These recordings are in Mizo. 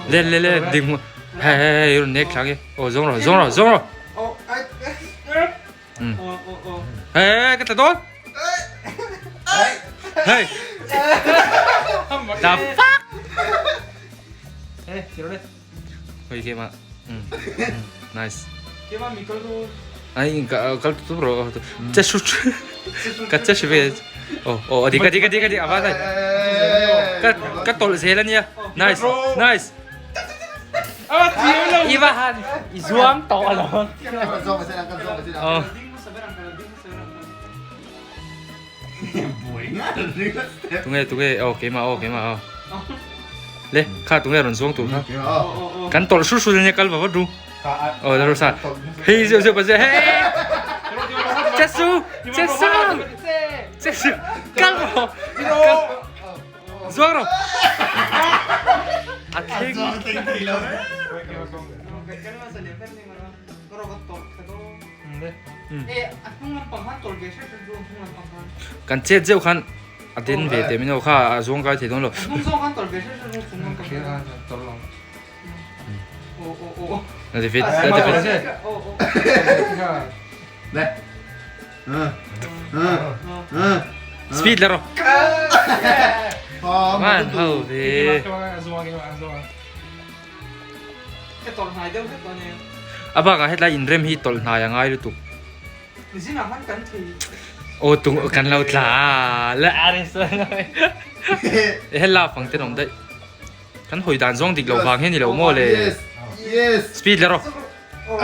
Le le le ding hmun hei hei hei rawn nek thlang i aw zawng rawh zawng rawh zawng rawh hei hei ka tla dawn hei the fuck hei ke ma nice ai ka kal tu ro che su ka che shi ve oh oh adi ka di ka di ka di awa dai ka ka tol zel ania nice nice iwa han i zuang to alo oh Tunge tunge aw keimah aw keimah aw le kha tunge rawn zuang tur kha kan tawlh hru hru nia kal va vat ru aw la sa hei zeuh zeuh pa zeuh hei chesu chesu chesu kal rawh zuang rawh a thleng Kan chet zeuh khan a den ve teh min aw kha a zuang kai thei dawn lo. Speed la rawh. Man ho ve. A bakah hetlai inrem hi tawlh hnai a ngai lutuk. Aw tung kan lo tla la hela fang ten awm daih. Kan hawi dan zawng dik lo vang hian ni lo maw le. Speed la rawh.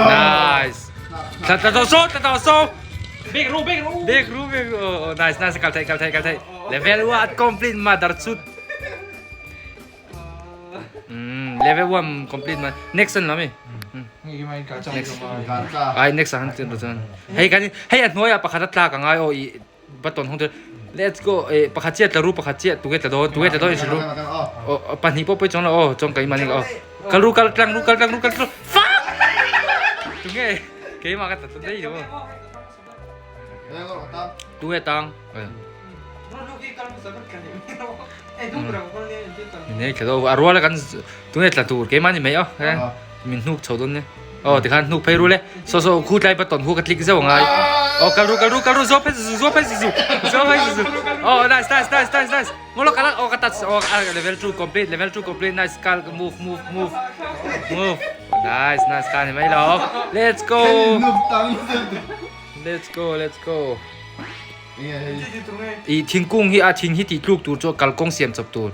Nice. Tla tla tawh so tla tawh so. Bek ru bek ru. Bek ru bek ru. Nice nice kal thei kal thei kal thei. Level 1 complete mother chut. Level 1 complete ma next an lami next ai next han tin chuan hei kan hei a hnuaia pakhat a tlak angai aw i button hong let's go e pakhat chiah tla ru pakhat chiah tuge tla dawn tuge tla dawn in ru o pahnih pawh pawh chuang lo aw chuan kai mani aw kal ru kal tlang ru kal tlang ru kal tlang fuck tunge keimah ka tla dei lo Tunge tang. Nei tla do a rual kan tunge tla tur keimah ni mai aw min hnuk chho dawn ne aw tikhan hnuk phei ru le so so khu tlai button khu ka click zeuh angai aw kal ru kal ru kal ru zo phei zu zo phei zu zo phei zu oh nice nice nice nice nice ngolo kala oh ka touch oh level 2 complete level 2 complete nice kal move move move move nice nice kha ni mai lo let's go Let's go, let's go. I thingkung hi a thing hi tih tluk tur chu kalkawng siam chawp tur.